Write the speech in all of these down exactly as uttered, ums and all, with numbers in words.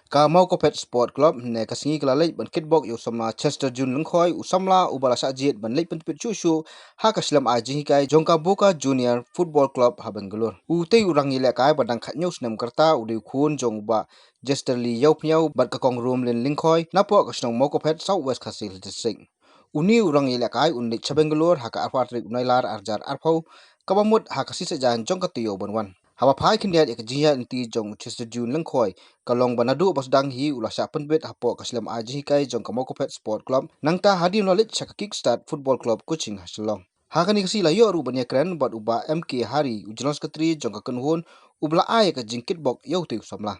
Ka Mawkophet Sport Club hynne ka sngi ka la leit ban kitbok ïa u samla Chester June Lyngkhoi, u samla uba la shah jied ban leit pyntbit shuh shuh ha ka shlem ai jinghikai jong ka Boca Junior Football Club ha Bangalore. Utei u rangïalehkai ba dang khathynñiew snem ka rta u dei u khun jong u Bah Jesterly Ïawphniaw bad ka Kong Romlin Lyngkhoi, napoh ka shnong Mawkophet, South West Khasi Hills District. Une u rangïalehkai un leit sha Bangalore ha ka arphew tarik u Nailar arhajar arphew, kaba mut ha ka sngi Saitjaiñ jong ka taïew ban wan. Haba phai khyndiat ïa ka jingïaid lynti jong u Chester June Lyngkhoi, ka long ba naduh ba sdang hi u la shah pynbit hapoh ka shlem ai jinghikai jong ka Mawkophet Sport Club, nangta hadien u la leit sha ka Kickstart Football Club coaching ha Shillong. Ha kane ka sngi la ïoh ruh ban ïakren bad u Bah M K Hari, u General Secretary jong ka kynhun, uba la ai ïa ka jingkitbok ïa utei u samla.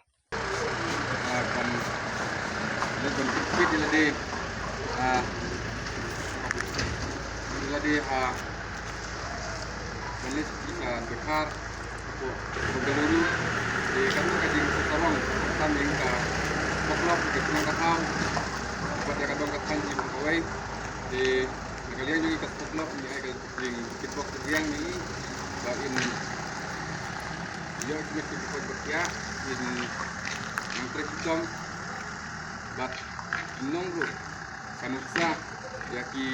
Ah, ban leit ban pit ïa lade, ah, ïa lade, ah, ban leit sha Bihar, hapoh Bengaluru. Te katno ka jingsngewsarong, khamtam ïa ka Sport Club, ka jingïaid ka thaw bad ïa ka dong ka thaiñ jong ngi kawei. Te na ka liang jong ngi ka Sport Club ngi ai ka jingkitbok jingïaid ïa ngi ba in ïoh jingïaid ki bukoi bad ïa in nang trei shitom bad in long ruh ka nuksa ïa ki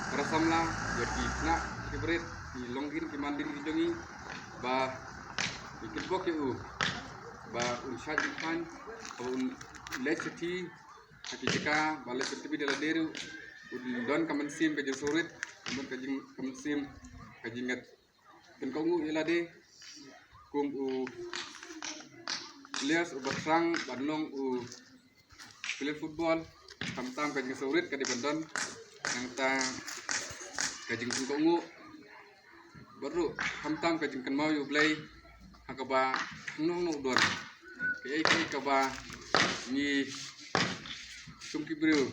para samla, ïa ki khynnah ki barit, ki longdien ki mandien ki jong ngi, ba ngi kitbok ïa u ba un shait un khlaiñ, ba un leit shatei ha ki jaka ba leit ban tbit ïa lade ruh, un don ka mynsiem ka jingsngewrit, un don ka jing, ka mynsiem ka jingngeit kynkohnguh ïa lade kum u players uba thrang ban long u player football. Khamtam ka jingsngewrit ka dei ban don, nangta ka jingkynkohnguh bad ruh khamtam ka jingkynmaw ïa U Blei ha kaba hangno hangno u don, kaei kaei kaba ngi kum ki briew,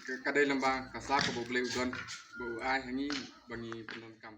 ka, ka dei lyngba ka sa kaba U Blei u don ba u ai ha ngi ba ngi pyndonkam.